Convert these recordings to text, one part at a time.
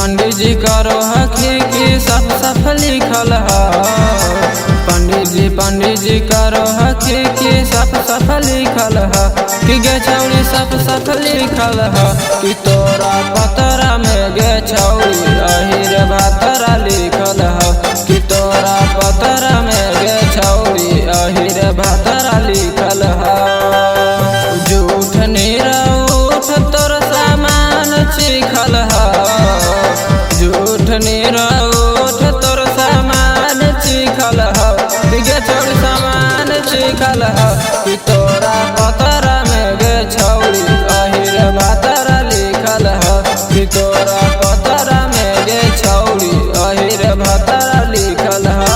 पंडित जी करो हखी की सब सफ लिखल ह। पंडित जी करो हखी की सब सफ लिखल ह। कि गे छौड़ी सब सफ लिखल ह। कि तोरा पतरा में गे छौड़ी अहिर भातरा लिखल ह। कि तोरा पतरा में गे छौड़ी अहिर भातरा लिखल ह। झूठ निरउठ तोर सामान चिखल ह। झूठ निरउठ तोर सामान चिखल ह। गे छौड़ी सामान चिखल ह। कि तोरा पतरा में गे छौड़ी अहिर भातरा लिखल ह। कि तोरा पतरा में गे छौड़ी अहिर भातरा लिखल ह।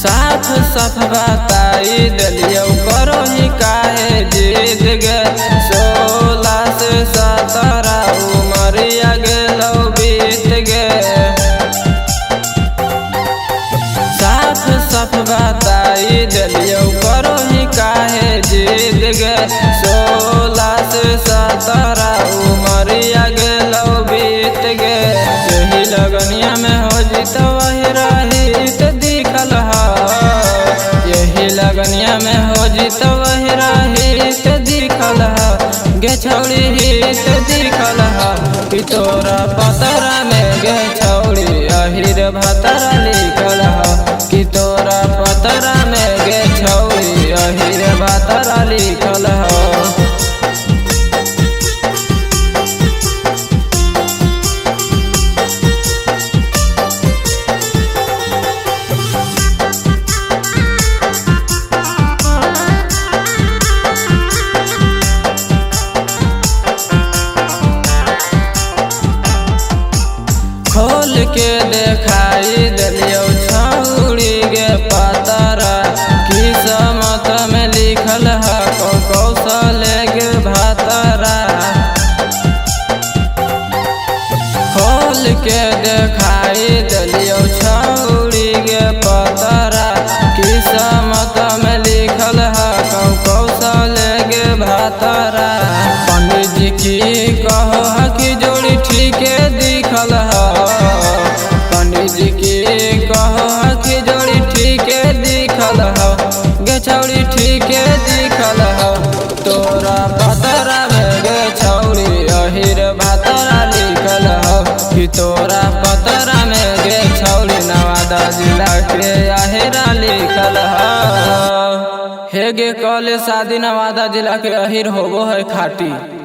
साफ साफ बताई दिलियौ करो ही काहे जीत गे। 16 से 17 उमरिया गेलौ बीत गे। साफ साफ बताई दिलियौ करो ही काहे जीत गे। 16 से 17 उमरिया गेलौ बीत गे। यही लगनिया में हो जीत वही रहित दिखल ह। यही लगनिया में हो जीत वही रहित दिखल ह। गे छौड़ी हित दिखल ह। कि तोरा पतरा में गे छौड़ी अहिर भातरा लिखल ह। कि तोरा पतरा में गे छौड़ी अहिर भातरा लिखल ह। खोल के देखाई दिलियौ छौड़ी गे पतरा। किस्मत में लिखल ह कौशल गे भातरा। खोल के देखाई दिलियौ छौड़ी गे पतरा। किस्मत में लिखल ह कौशल गे भातरा। पंडित जी की कहो ह कि जोड़ी ठीके दिखल ह। पंडित जी की कहो ह कि जोड़ी ठीके दिखल ह। गे छौड़ी ठीके दिखल ह। तोरा पतरा में गे छौड़ी अहिर भातरा लिखल ह। कि तोरा पतरा में गे छौड़ी नवादा जिला के अहिरा लिखल ह। हे गे कॉलेज शादी नवादा जिला के अहिर होबो है खाटी।